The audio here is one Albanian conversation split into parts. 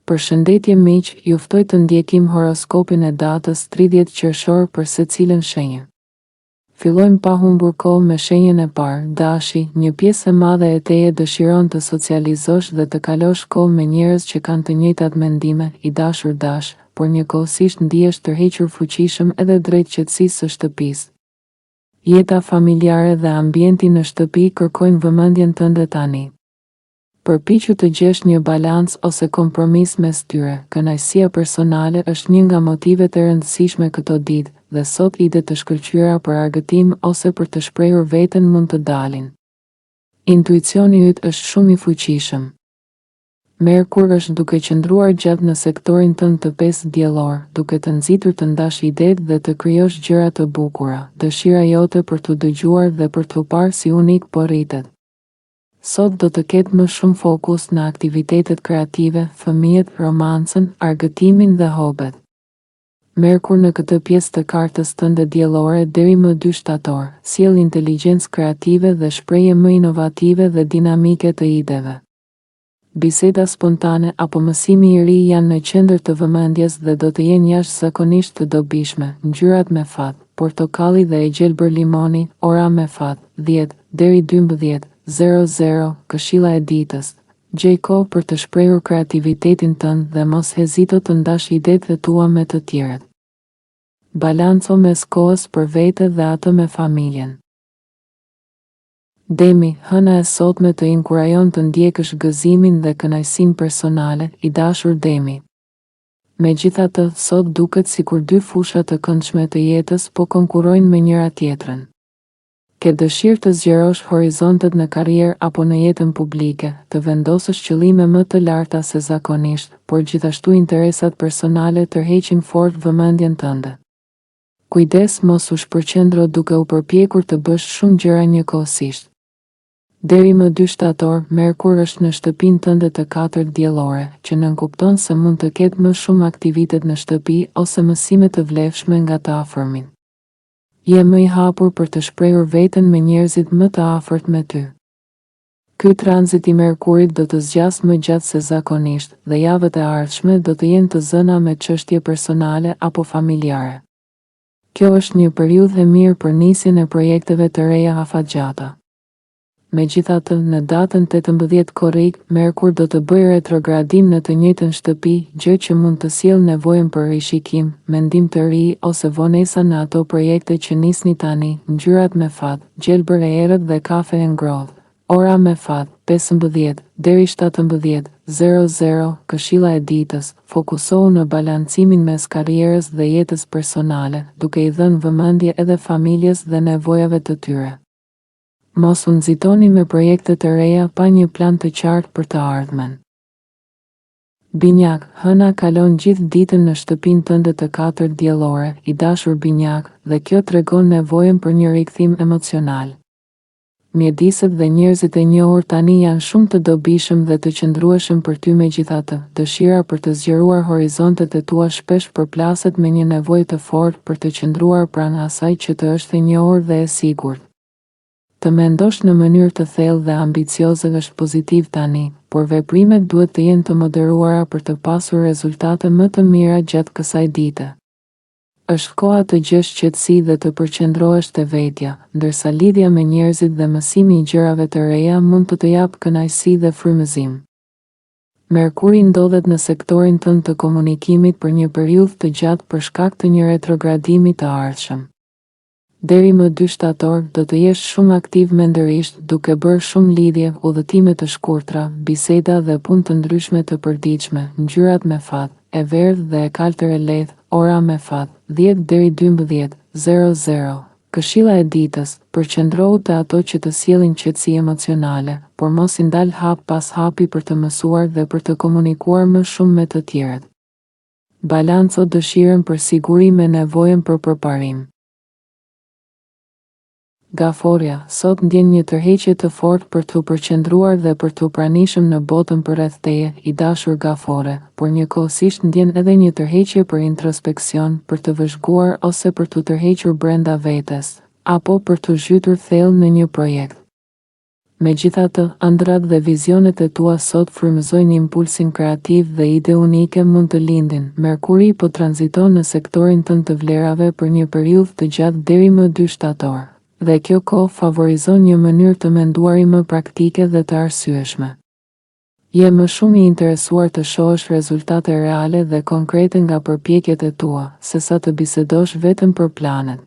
Përshëndetje miq, ju ftoj të ndjekim horoskopin e datës 30 qershor për secilën shenjë. Fillojmë pa humbur kohë me shenjën e parë, Dashi, një pjesë e madhe e teje dëshiron të socializosh dhe të kalosh kohë me njerëz që kanë të njëjtat mendime, i dashur Dash, por njëkohësisht ndihesh tërhequr fuqishëm edhe drejt qetësisë së shtëpisë. Jeta familjare dhe ambienti në shtëpi kërkojnë vëmendjen tënde tani. Përpiqu të gjesh një balancë ose kompromis mes tyre, kënaqësia personale është një nga motivet e rëndësishme këto ditë, dhe sot ide të shkëlqyera për argëtim ose për të shprehur veten mund të dalin. Intuicioni yt është shumë i fuqishëm. Merkur është duke qëndruar gjatë në sektorin tënd të pestë diellor, duke të nxitur të ndash idetë dhe të krijosh gjëra të bukura. Dëshira jote për t'u dëgjuar dhe për t'u parë si unik po rritet. Sot do të ketë më shumë fokus në aktivitetet kreative, fëmijët, romancën, argëtimin dhe hobet. Merkur në këtë pjesë të kartës tënde diellore deri më dy shtator, sjell inteligjencë kreative dhe shprehje më inovative dhe dinamike të ideve. Biseda spontane apo mësimi i ri janë në qendër të vëmendjes dhe do të jenë jashtëzakonisht të dobishme, ngjyrat me fat, portokalli dhe e gjelbër limoni, ora me fat, dhjetë, deri 12, 00, Këshilla e ditës, Gjej kohë për të shprehur kreativitetin tënd dhe mos hezito të ndash idetë e tua me të tjerët. Balanco mes kohës për vete dhe atë me familjen. Demi, hëna e sotme të inkurajon të ndjekësh gëzimin dhe kënaqësinë personale, i dashur Demi. Megjithatë, sot duket sikur dy fusha të këndshme të jetës po konkurrojnë me njëra-tjetrën. Ke dëshirë të zgjerosh horizontet në karrierë apo në jetën publike, të vendosësh qëllime më të larta se zakonisht, por gjithashtu interesat personale tërheqin fort vëmendjen tënde. Kujdes mos u shpërqendro duke u përpjekur të bësh shumë gjëra njëkohësisht. Deri më dy shtator, Merkur është në shtëpinë tënde të katërt diellore, që nënkupton se mund të ketë më shumë aktivitet në shtëpi ose mësime të vlefshme nga të afërmit. Je më i hapur për të shprehur veten me njerëzit më të afërt me ty. Ky tranzit i Merkurit do të zgjasë më gjatë se zakonisht dhe javët e ardhshme do të jenë të zëna me çështje personale apo familjare. Kjo është një periudhë e mirë për nisjen e projekteve të reja afatgjata. Megjithatë, në datën 18 korrik, Merkur do të bëjë retrogradim në të njëjtën shtëpi, gjë që mund të sjellë nevojën për rishikim, mendim të ri ose vonesa në ato projekte që nisni tani, ngjyrat me fat, gjelbër e errët dhe kafe e ngrohtë. Ora me fat, 15, deri 17, 00, Këshilla e ditës, fokusohu në balancimin mes karrierës dhe jetës personale, duke i dhënë vëmendje edhe familjes dhe nevojave të tyre. Mos u nxitoni me projekte të reja pa një plan të qartë për të ardhmen. Binjak, hëna kalon gjithë ditën në shtëpinë tënde të katërt diellore, i dashur Binjak, dhe kjo tregon nevojën për një rikthim emocional. Mjediset dhe njerëzit e njohur tani janë shumë të dobishëm dhe të qëndrueshëm për ty megjithatë, dëshira për të zgjeruar horizontet e tua shpesh përplaset me një nevojë të fortë për të qëndruar pranë asaj që të është e njohur dhe e sigurt. Të mendosh në mënyrë të thellë dhe ambicioze është pozitiv tani, por veprimet duhet të jenë të moderuara për të pasur rezultate më të mira gjatë kësaj dite. Është koha të gjesh qetësi dhe të përqendrohesh te vetja, ndërsa lidhja me njerëzit dhe mësimi i gjërave të reja mund të të japë kënaqësi dhe frymëzim. Merkuri ndodhet në sektorin tënd të komunikimit për një periudhë të gjatë për shkak të një retrogradimi të ardhshëm. Deri më dy shtator, do të jesh shumë aktiv mendërisht, duke bërë shumë lidhje, udhëtime të shkurtra, biseda dhe punë të ndryshme të përditshme, ngjyrat me fat, e verdhë dhe e kaltër e lehtë, ora me fat, dhjetë deri 12, 00. Këshilla e ditës, përqendrohu te ato që të sjellin qetësi emocionale, por mos i ndal hap pas hapi për të mësuar dhe për të komunikuar më shumë me të tjerët. Balanco dëshirën për siguri me nevojën për përparim. Gaforrja, sot ndjen një tërheqje të fortë për t'u përqendruar dhe për t'u pranishëm në botën përreth teje, i dashur Gaforre, por njëkohësisht ndjen edhe një tërheqje për introspeksion, për të vëzhguar ose për t'u tërhequr brenda vetes, apo për t'u zhytur thellë në një projekt. Megjithatë, ëndrrat dhe vizionet e tua sot frymëzojnë impulsin kreativ dhe ide unike mund të lindin. Merkuri po tranziton në sektorin tënd të vlerave për një periudhë të gjatë deri më dy shtator. Dhe kjo kohë favorizon një mënyrë të menduari më praktike dhe të arsyeshme. Je më shumë i interesuar të shohësh rezultate reale dhe konkrete nga përpjekjet e tua, sesa të bisedosh vetëm për planet.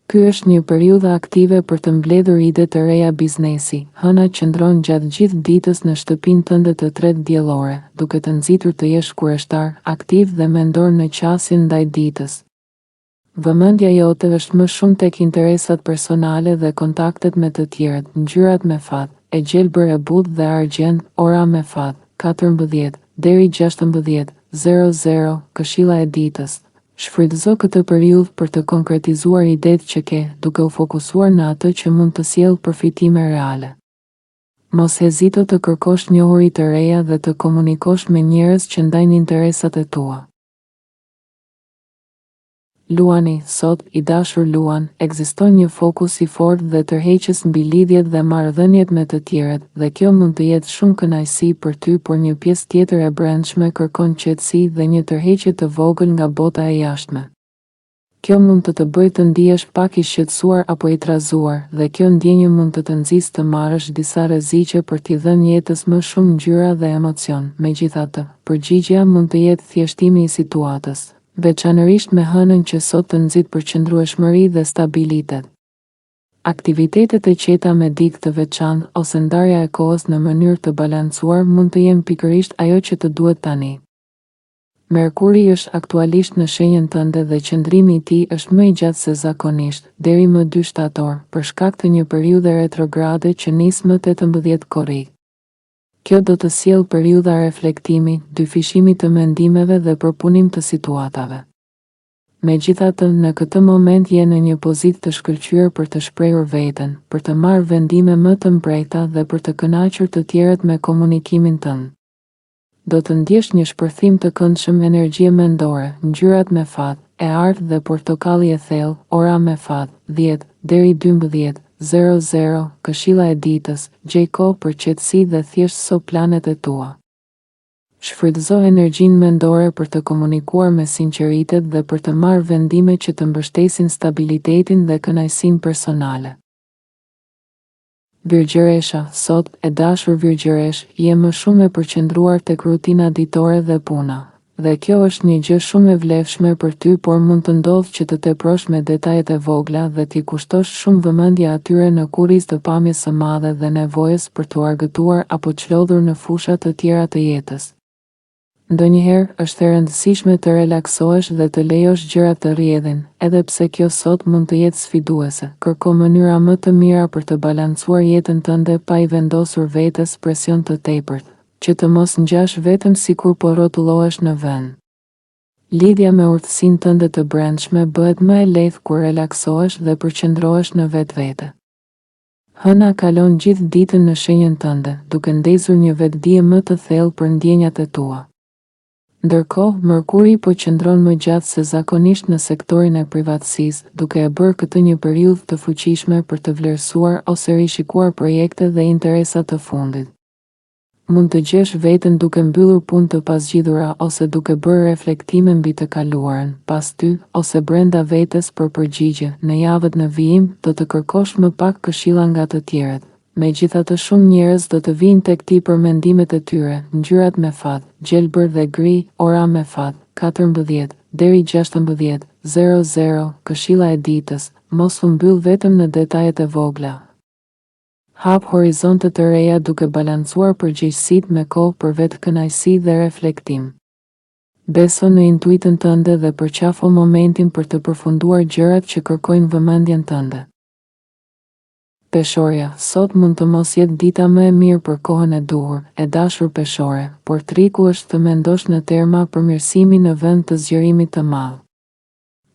Ky është një periudhë aktive për të mbledhur ide të reja biznesi. Hëna qëndron gjatë gjithë ditës në shtëpinë tënde të tretë diellore, duke të nxitur të jesh kureshtar, aktiv dhe mendor në qasjen ndaj ditës. Vëmendja jote është më shumë tek interesat personale dhe kontaktet me të tjerët, ngjyrat me fat, e gjelbër e butë dhe argjend, ora me fat, 14, deri 16, 00, këshilla e ditës. Shfrytëzo këtë periudhë për të konkretizuar idetë që ke, duke u fokusuar në atë që mund të sjellë përfitime reale. Mos hezito të kërkosh njohuri të reja dhe të komunikosh me njerëz që ndajnë interesat e tua. Luani, sot, i dashur Luan, ekziston një fokus i fortë dhe tërheqës mbi lidhjet dhe marrëdhëniet me të tjerët, dhe kjo mund të jetë shumë kënaqësi për ty por një pjesë tjetër e brendshme kërkon qetësi dhe një tërheqje të vogël nga bota e jashtme. Kjo mund të të bëjë të ndihesh pak i shqetësuar apo i trazuar, dhe kjo ndjenjë mund të të nxisë të marrësh disa rreziqe për t'i dhënë jetës më shumë ngjyra dhe emocion. Megjithatë, përgjigjja mund të jetë thjeshtimi i situatës, veçanërisht me hënën që sot të nxit përqendrueshmëri dhe stabilitet. Aktivitetet e qeta me dikë të veçantë ose ndarja e kohës në mënyrë të balancuar mund të jenë pikërisht ajo që të duhet tani. Merkuri është aktualisht në shenjën tënde dhe qëndrimi i tij është më i gjatë se zakonisht, deri më dy shtator, për shkak të një periudhe retrograde që nis më 18 korrik. Kjo do të sjellë periudha reflektimi, dyfishimi të mendimeve dhe përpunim të situatave. Megjithatë, në këtë moment je në një pozitë të shkëlqyer për të shprehur veten, për të marrë vendime më të mprehta dhe për të kënaqur të tjerët me komunikimin tënd. Do të ndjesh një shpërthim të këndshëm energjie mendore, ngjyrat me fat, e artë dhe portokalli e thellë, ora me fat, 10, deri 12, 00, këshilla e ditës, gjej kohë për qetësi dhe thjeshtëso planet e tua. Shfrytëzo energjinë mendore për të komunikuar me sinqeritet dhe për të marrë vendime që të mbështesin stabilitetin dhe kënaqësinë personale. Virgjëresha, sot, e dashur Virgjëreshë, je më shumë e përqendruar tek rutina ditore dhe puna. Dhe kjo është një gjë shumë e vlefshme për ty por mund të ndodhë që të teprosh me detajet e vogla dhe t'i kushtosh shumë vëmendje atyre në kurriz të pamjes së madhe dhe nevojës për t'u argëtuar apo çlodhur në fusha të tjera të jetës. Ndonjëherë, është e rëndësishme të relaksohesh dhe të lejosh gjërat të rrjedhin, edhe pse kjo sot mund të jetë sfiduese. Kërko mënyra më të mira për të balancuar jetën tënde pa i vendosur vetes presion të tepërt, që të mos ngjash vetëm sikur po rrotullohesh në vend. Lidhja me urtësinë tënde të brendshme bëhet më e lehtë kur relaksohesh dhe përqendrohesh në vetvete. Hëna kalon gjithë ditën në shenjën tënde, duke ndezur një vetëdije më të thellë për ndjenjat e tua. Ndërkohë, Mërkuri po qëndron më gjatë se zakonisht në sektorin e privatësisë, duke e bërë këtë një periudhë të fuqishme për të vlerësuar ose rishikuar projekte dhe interesa të fundit. Mund të gjesh veten duke mbyllur punë të pazgjidhura ose duke bërë reflektime mbi të kaluarën, pas ty, ose brenda vetes për përgjigje, në javët në vijim, do të kërkosh më pak këshilla nga të tjerët. Megjithatë shumë njerëz do të vijnë tek ti për mendimet e tyre, ngjyrat me fat, gjelbër dhe gri, ora me fat, 14, deri 16, 00, këshilla e ditës, mos u mbyll vetëm në detajet e vogla. Hap horizonte të reja duke balancuar përgjegjësitë me kohë për vetëkënaqësi dhe reflektim. Beso në intuitën tënde dhe përqafo momentin për të përfunduar gjërat që kërkojnë vëmendjen tënde. Peshorja, sot mund të mos jetë dita më e mirë për kohën e duhur, e dashur Peshore, por triku është të mendosh në terma përmirësimi në vend të zgjerimit të madh.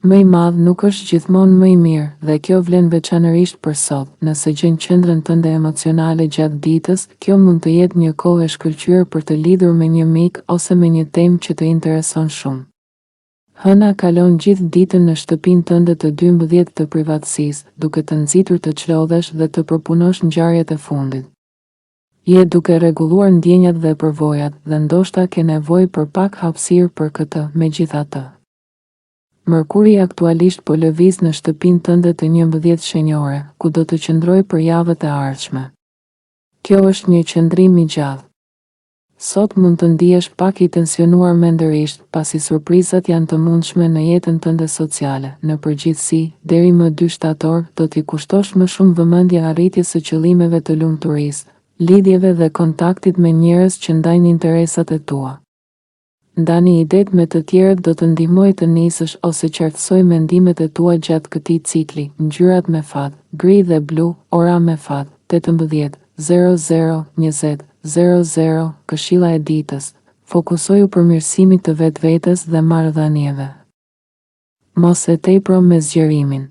Më i madh nuk është gjithmonë më i mirë, dhe kjo vlen veçanërisht për sot. Nëse gjen qendrën tënde emocionale gjatë ditës, kjo mund të jetë një kohë e shkëlqyer për të lidhur me një mik ose me një temë që të intereson shumë. Hëna kalon gjithë ditën në shtëpinë tënde të 12 të privatësisë, duke të nxitur të çlodhesh dhe të përpunosh ngjarjet e fundit. Je duke rregulluar ndjenjat dhe përvojat dhe ndoshta ke nevojë për pak hapësirë për këtë, megjithatë. Mërkuri aktualisht po lëviz në shtëpinë tënde të 11 shenjore, ku do të qëndrojë për javët e ardhshme. Kjo është një qëndrim i gjatë. Sot mund të ndihesh pak i tensionuar mendërisht, pasi surprizat janë të mundshme në jetën tënde sociale. Në përgjithësi, deri më dy shtator, do t'i kushtosh më shumë vëmendje arritjes së qëllimeve të lumturisë, lidhjeve dhe kontaktit me njerëz që ndajnë interesat e tua. Ndani idetë me të tjerët do të ndihmojë të nisësh ose qartësojë mendimet e tua gjatë këtij cikli, ngjyrat me fat, gri dhe blu, ora me fat, 18, 00, 20, 00, këshilla e ditës, fokusoju përmirësimit të vetvetes dhe marrëdhënieve. Mos e tepro me zgjerimin.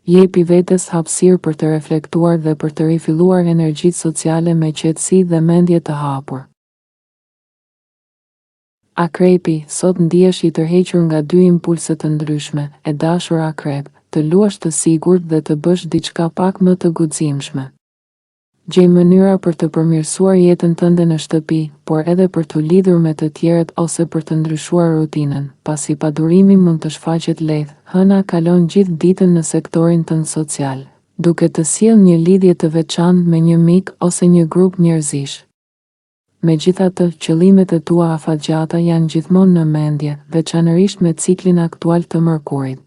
Jepi vetes hapësirë për të reflektuar dhe për të rifilluar energjitë sociale me qetësi dhe mendje të hapur. Akrepi, sot ndihesh i tërhequr nga dy impulse të ndryshme, e dashur Akrep, të luash të sigurt dhe të bësh diçka pak më të guximshme. Gjej mënyra për të përmirësuar jetën tënde në shtëpi, por edhe për t'u lidhur me të tjerët ose për të ndryshuar rutinën, pasi padurimi mund të shfaqet lehtë, hëna kalon gjithë ditën në sektorin tënd social, duke të sjellë një lidhje të veçantë me një mik ose një grup njerëzish. Megjithatë, qëllimet e tua afatgjata janë gjithmonë në mendje, veçanërisht me ciklin aktual të Mërkurit.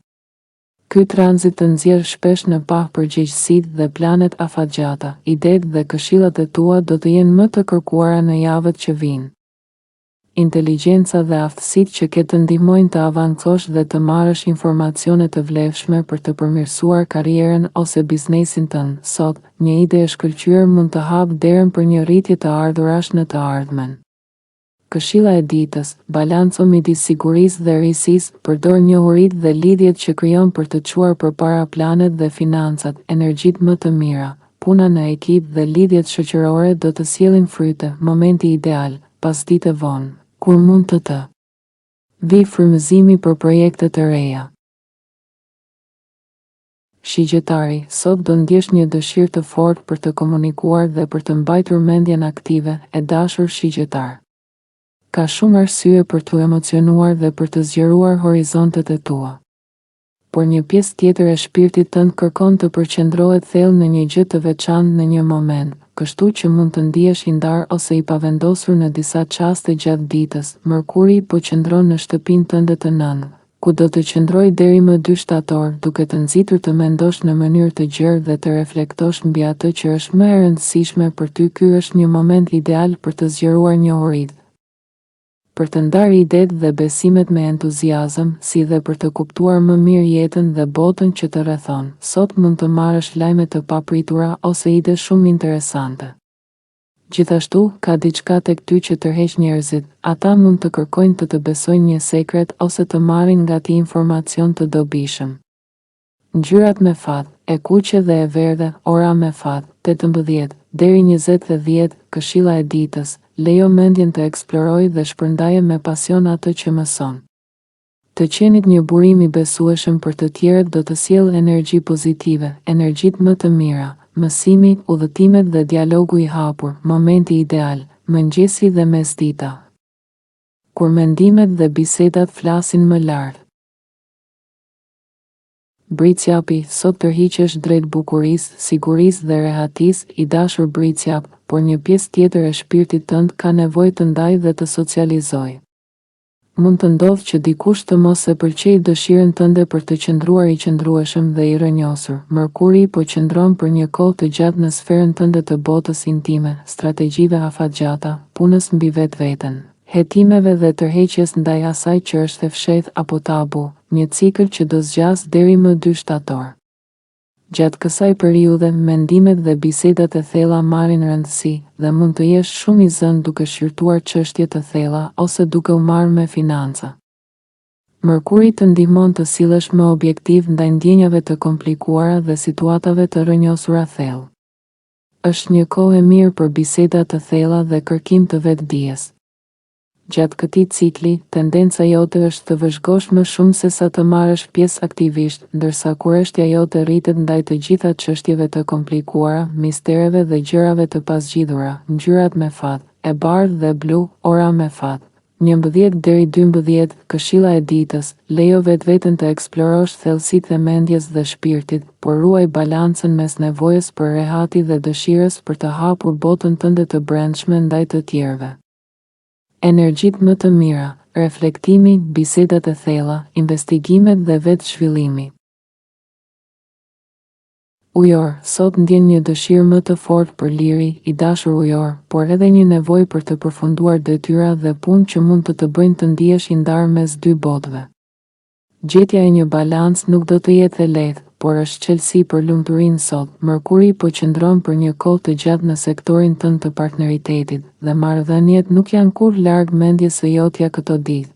Ky tranzit të nxjerr shpesh në pah përgjegjësitë dhe planet afatgjata, idetë dhe këshillat e tua do të jenë më të kërkuara në javët që vijnë. Inteligjenca dhe aftësitë që ke të ndihmojnë të avancosh dhe të marrësh informacione të vlefshme për të përmirësuar karrierën ose biznesin tënd. Sot, një ide e shkëlqyer mund të hapë derën për një rritje të ardhurash në të ardhmen. Këshilla e ditës, Balanco midis sigurisë dhe risisë, përdor njohuritë dhe lidhjet që krijon për të çuar përpara planet dhe financat, energjitë më të mira, puna në ekip dhe lidhjet shoqërore do të sjellin fryte, momenti ideal, pasdite vonë, kur mund të të vijë frymëzimi për projekte të reja. Shigjetari, sot do ndjesh një dëshirë të fortë për të komunikuar dhe për të mbajtur mendjen aktive, e dashur Shigjetar. Ka shumë arsye për t'u emocionuar dhe për të zgjeruar horizontet e tua. Por një pjesë tjetër e shpirtit tënd kërkon të përqendrohet thellë në një gjë të veçantë në një moment, kështu që mund të ndihesh i ndarë ose i pavendosur në disa çaste gjatë ditës. Mërkuri po qëndron në shtëpinë tënde të nëntë, ku do të qëndrojë deri më dy shtator, duke të nxitur të mendosh në mënyrë të gjerë dhe të reflektosh mbi atë që është më e rëndësishme për ty. Ky është një moment ideal për të zgjeruar njohuritë, për të ndarë idetë dhe besimet me entuziazëm, si dhe për të kuptuar më mirë jetën dhe botën që të rrethon. Sot mund të marrësh lajme të papritura ose ide shumë interesante. Gjithashtu, ka diçka tek ty që tërheq njerëzit, ata mund të kërkojnë të të besojnë një sekret ose të marrin nga ti informacion të dobishëm. Ngjyrat me fat, e kuqe dhe e verdhe, ora me fat, 18, deri 20 dhe 10, këshilla e ditës, lejo mendjen të eksplorojë dhe shpërndaje me pasion atë që mëson. Të qenit një burim i besueshëm për të tjerët do të sjellë energji pozitive, energjitë më të mira, mësimi, udhëtimet dhe dialogu i hapur, momenti ideal, mëngjesi dhe mesdita. Kur mendimet dhe bisedat flasin më lart. Bricjapi, sot tërhiqesh drejt bukurisë, sigurisë dhe rehatisë, i dashur Bricjap, por një pjesë tjetër e shpirtit tënd ka nevojë të ndajë dhe të socializojë. Mund të ndodhë që dikush të mos e pëlqejë dëshirën tënde për të qëndruar i qëndrueshëm dhe i rrënjosur. Mërkuri po qëndron për një kohë të gjatë në sferën tënde të botës intime, strategjive afatgjata, punës mbi vetveten. Hetimeve dhe tërheqjes ndaj asaj që është e fshehtë apo tabu, një cikël që do zgjasë deri më dy shtator. Gjatë kësaj periudhe, mendimet dhe bisedat e thella marrin rëndësi, dhe mund të jesh shumë i zënë duke shqyrtuar çështje të thella ose duke u marrë me financa. Mërkuri të ndihmon të sillesh më objektiv ndaj ndjenjave të komplikuara dhe situatave të rrënjosura thellë. Është një kohë e mirë për biseda të thella dhe kërkim të vetëdijes. Gjatë këtij cikli, tendenca jote është të vëzhgosh më shumë sesa të marrësh pjesë aktivisht, ndërsa kureshtja jote rritet ndaj të gjitha çështjeve të komplikuara, mistereve dhe gjërave të pazgjidhura, ngjyrat me fat, e bardhë dhe blu, ora me fat, 11 deri 12, këshilla e ditës, lejo vetveten të eksplorosh thellësitë e mendjes dhe shpirtit, por ruaj balancën mes nevojës për rehati dhe dëshirës për të hapur botën tënde të brendshme ndaj të tjerëve. Energjitë më të mira, reflektimi, bisedat e thella, investigimet dhe vetë-zhvillimi. Ujor, sot ndjen një dëshirë më të fortë për liri, i dashur Ujor, por edhe një nevojë për të përfunduar detyra dhe punë që mund të të bëjnë të ndihesh i ndarë mes dy botëve. Gjetja e një balancë nuk do të jetë e lehtë, por është çelësi për lumturinë sot. Mërkuri po qëndron për një kohë të gjatë në sektorin tënd të partneritetit, dhe marrëdhëniet nuk janë kurrë larg mendjes së jotja këto ditë.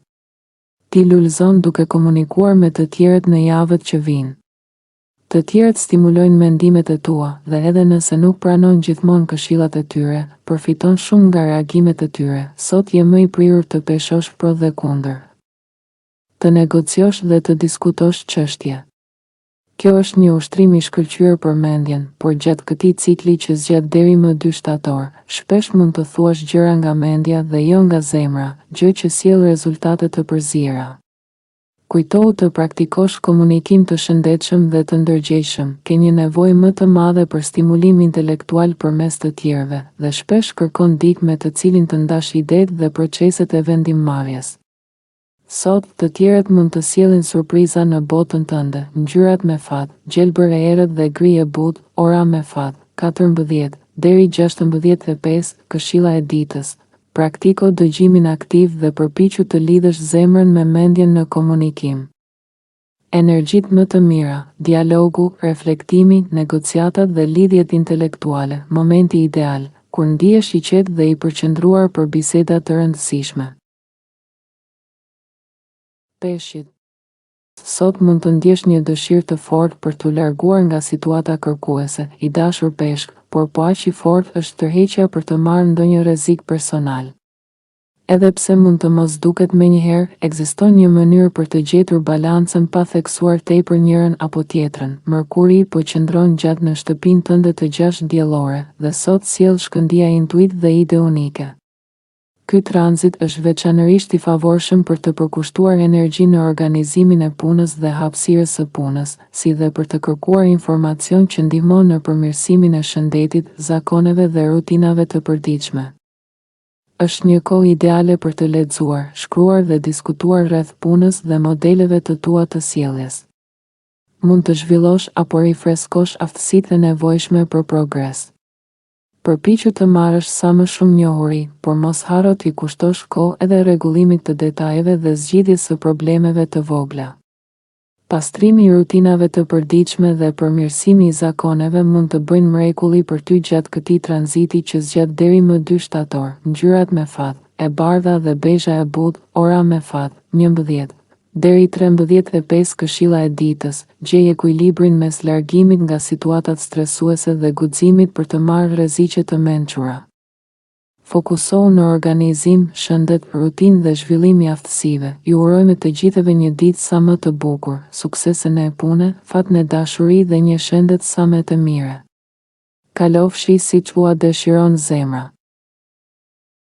Ti lulëzon duke komunikuar me të tjerët në javët që vijnë. Të tjerët stimulojnë mendimet e tua, dhe edhe nëse nuk pranon gjithmonë këshillat e tyre, përfiton shumë nga reagimet e tyre. Sot je më i prirur të peshosh pro dhe kundër. Të negociosh dhe të diskutosh çështje. Kjo është një ushtrim i shkëlqyer për mendjen, por gjatë këtij cikli që zgjat deri më dy shtator, shpesh mund të thuash gjëra nga mendja dhe jo nga zemra, gjë që sjell rezultate të përziera. Kujtohu të praktikosh komunikim të shëndetshëm dhe të ndërgjegjshëm, ke një nevojë më të madhe për stimulim intelektual përmes të tjerëve, dhe shpesh kërkon dikë me të cilin të ndash idetë dhe proceset e vendimmarrjes. Sot, të tjerët mund të sjellin surpriza në botën tënde, ngjyrat me fat, gjelbër e errët dhe gri e butë, ora me fat, 14, deri 16 e 5, këshilla e ditës, praktiko dëgjimin aktiv dhe përpiqu të lidhësh zemrën me mendjen në komunikim. Energjitë më të mira, dialogu, reflektimi, negociatat dhe lidhjet intelektuale, momenti ideal, kur ndihesh i qetë dhe i përqendruar për biseda të rëndësishme. Peshqit. Sot mund të ndjesh një dëshirë të fortë për t'u larguar nga situata kërkuese, i dashur Peshk, por po aq i fortë është tërheqja për të marrë ndonjë rrezik personal. Edhe pse mund të mos duket menjëherë, ekziston një mënyrë për të gjetur balancën pa theksuar tepër njërën apo tjetrën. Mërkuri po qëndron gjatë në shtëpinë tënde të gjashtë diellore, dhe sot sjell shkëndija intuit dhe ide unike. Ky tranzit është veçanërisht i favorshëm për të përkushtuar energji në organizimin e punës dhe hapësirës së punës, si dhe për të kërkuar informacion që ndihmon në përmirësimin e shëndetit, zakoneve dhe rutinave të përditshme. Është një kohë ideale për të lexuar, shkruar dhe diskutuar rreth punës dhe modeleve të tua të sjelljes. Mund të zhvillosh apo rifreskosh aftësitë e nevojshme për progres. Përpiqu të marrësh sa më shumë njohuri, por mos harro t'i kushtosh kohë edhe rregullimit të detajeve dhe zgjidhjes së problemeve të vogla. Pastrimi i rutinave të përditshme dhe përmirësimi i zakoneve mund të bëjnë mrekulli për ty gjatë këtij tranziti që zgjat deri më dy shtator. Ngjyrat me fat, e bardha dhe bezha e butë, ora me fat, 11. Deri 13 e 5 Këshilla e ditës, gjej ekuilibrin mes largimit nga situatat stresuese dhe guximit për të marrë rreziqe të mençura. Fokusohu në organizim, shëndet, rutinë dhe zhvillim i aftësive. Ju urojmë të gjithëve një ditë sa më të bukur, suksese ne pune, fat ne dashuri dhe një shëndet sa me të mire. Kalofshi siç ua dëshiron zemra.